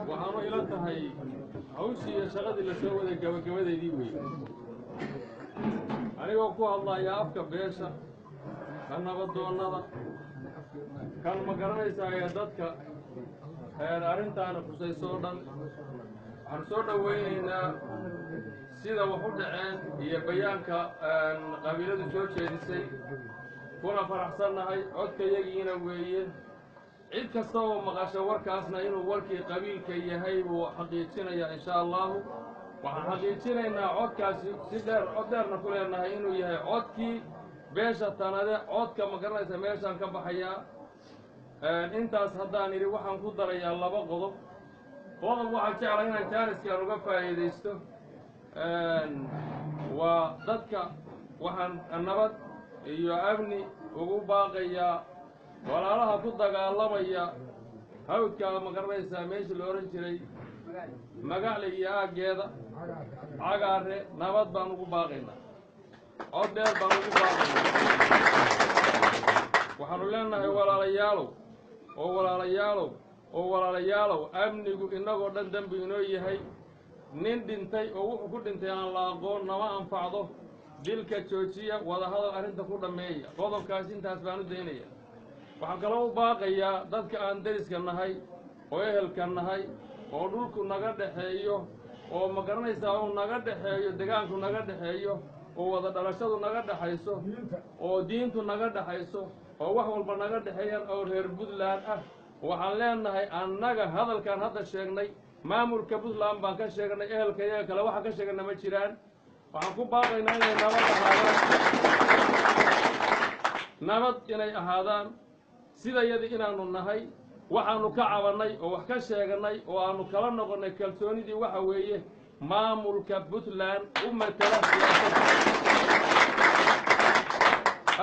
Waxaanu ila tahay hawshii iyo shaqadii la soo waday gabagabadeydii weeye. Anigoo ku hadlaya afka beesha, kan nabadoonnada, kan ma garanaysaa ee dadka arrintaana khusayso oo dhan, waxaanu soo dhowaynaynaa sida wax u dhaceen iyo bayaanka qabiiladu soo jeedisay, kuna faraxsannahay. Codkayagiina weeye. Cid kasta oo maqasho warkaasna inuu warkii qabiilka yahay buu xaqiijinayaa, insha Allahu. Waxaan xaqiijinaynaa codkaasi si dheer, cod dheerna ku leenahay inuu yahay codkii beesha Tanade. Codka, ma garanaysa, meeshaan ka baxayaa. Intaas haddaan idhi, waxaan ku darayaa laba qodob. Qodob waxaan jeclay inaan jaaniskaan uga faa'iidaysto waa dadka. Waxaan nabad iyo amni ugu baaqayaa walaalaha ku dagaalamaya hawdka, ma garanaysaa, meeshii la odhan jiray Magacle iyo aaggeeda Cagaare. Nabad baan ugu baaqaynaa, cod dheer baan ugu baaqaynaa. Waxaanu leenahay: walaalayaalow, oo walaalayaalow, oo walaalayaalow, amnigu innagoo dhan dembi inoo yahay. Nin dhintay oo wuxuu ku dhintay aan la aqoon nama anfacdo. Dilka joojiya, wadahadal arrinta ku dhammeeya. Qodobkaas intaas baan u daynaya. Waxaan kaloo u baaqayaa dadka aan deriska nahay oo ehelka nahay oo dhulku naga dhexeeyo, oo ma garanaysaa, uu naga dhexeeyo, degaanku naga dhexeeyo, oo wada dhalashadu naga dhexayso, oo diintu naga dhexayso, oo wax walba naga dhexeeyaan, oo reer Puntland ah. Waxaan leenahay annaga hadalkaan hadda sheegnay maamulka Puntland baan ka sheegnay, ehelka iyaga kale waxaan ka sheegana ma jiraan. Waxaan ku baaqaynaa inay nabad ahaadaan, nabad inay ahaadaan, sidayadii inaanu nahay. Waxaanu ka cabannay oo wax ka sheeganay oo aanu kala noqonnay kalsoonidii waxa weeye maamulka Puntland u matala siyaasadda.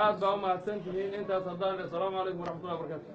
Aad baa u mahadsan tihiin. Intaas haddaan. Asalaamu calaykum waraxmatullahi wabarakatu.